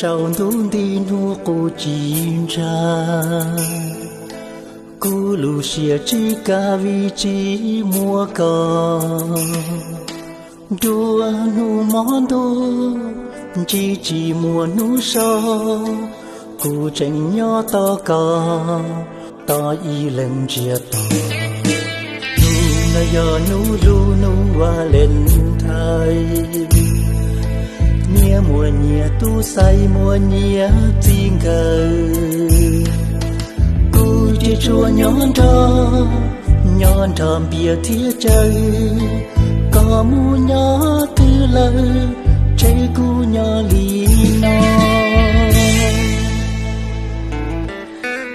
Rau ntuj nti hnub qub tsis ntsha, kuv lub siab tsis kam vim tsis muaj koj. Nruab hnub hmo ntuj ntsib tsis muaj hnub so, kuv tseem nyob tos koj tos ib leeg ntsiag to. Hnub no yog hnub lub hnub Valentine, niam muaj nyias tub xaiv muaj nyias txij nkawm. Kuv ces tsuas nyob nrog, nyob nrog npias thiab caw, koj mus nyob twg lawm, tseg kuv nyob li no.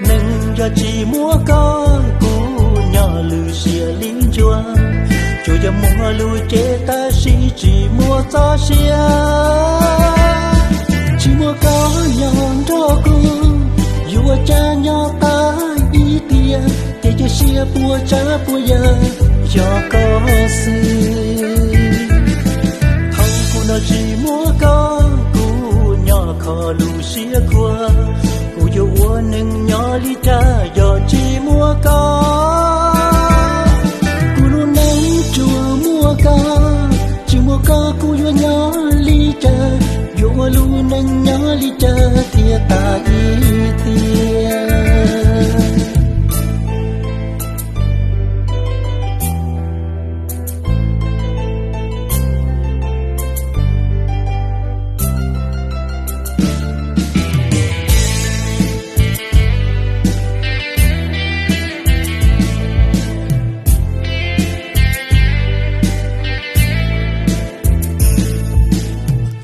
Neeg yog tsis muaj koj, kuv nyob lub siab li ntsuag. Tsuas yog muaj lub cev tab sis tsis muaj txoj sia. Tsis muaj koj nyob nrog kuv, yuav ua cas nyob tas ib tiam. Ces cia siab puas tsav puas yawg yog koj xwb. Thaum kuv no tsis muaj koj, kuv nyob kho lub siab khuav. Kuv yuav ua neeg nyob li cas yog tsis muaj koj? Kuv lub neej tsuas muaj koj, tsis muaj koj kuv yuav nyob li cas? Yuav ua lub neej nyob li cas thiaj tas ib tiam?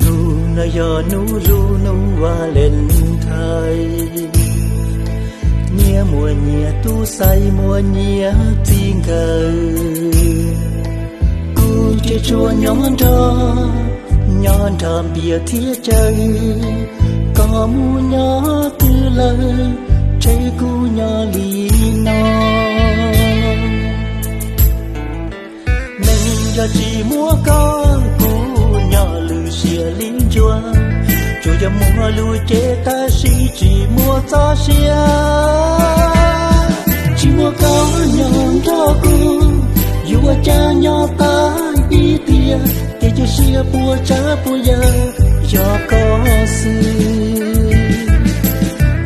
Hnub no yog hnub lub hnub Valentine, niam muaj nyias tub xaiv muaj nyias txij nkawm. Kuv ces tsuas nyob nrog, nyob nrog npias thiab caw, koj mus nyob twg lawm, tseg kuv nyob li no. Neeg yog tsis muaj koj, kuv nyob lub siab li ntsuag. Tsuas yog muaj lub cev tab sis tsis muaj txoj sia. Tsis muaj koj nyob nrog kuv, yuav ua cas nyob tas ib tiam? Ces cia siab puas tsav puas yawg yog koj xwb.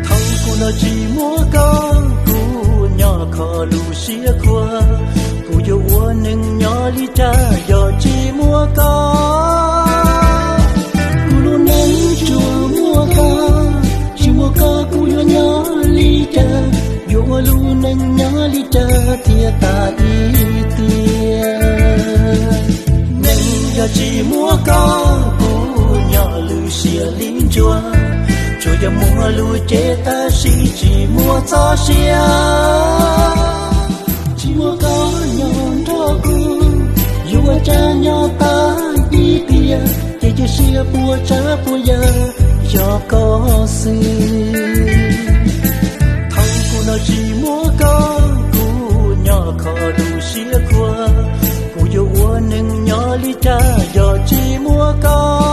Thaum kuv no tsis muaj koj, kuv nyob kho lub siab khuav. Kuv yuav ua neeg nyob li cas yog tsis muaj koj? Kuv lub neej tsuas muaj koj, tsis muaj koj kuv yuav nyob li cas? Yuav ua lub neej nyob li cas thiaj tas ib tiam? Neeg yog tsis muaj koj, kuv nyob lub siab li ntsuag. Tsuas yog muaj lub cev tab sis tsis muaj txoj sia. Tsis muaj koj nyob nrog kuv, yuav ua cas nyob tas ib tiam? Ces cia siab puas tsav puas yawg yog koj xwb. Thaum kuv no tsis muaj koj, kuv nyob kho lub siab khuav. Kuv yuav ua neeg nyob li cas yog tsis muaj koj?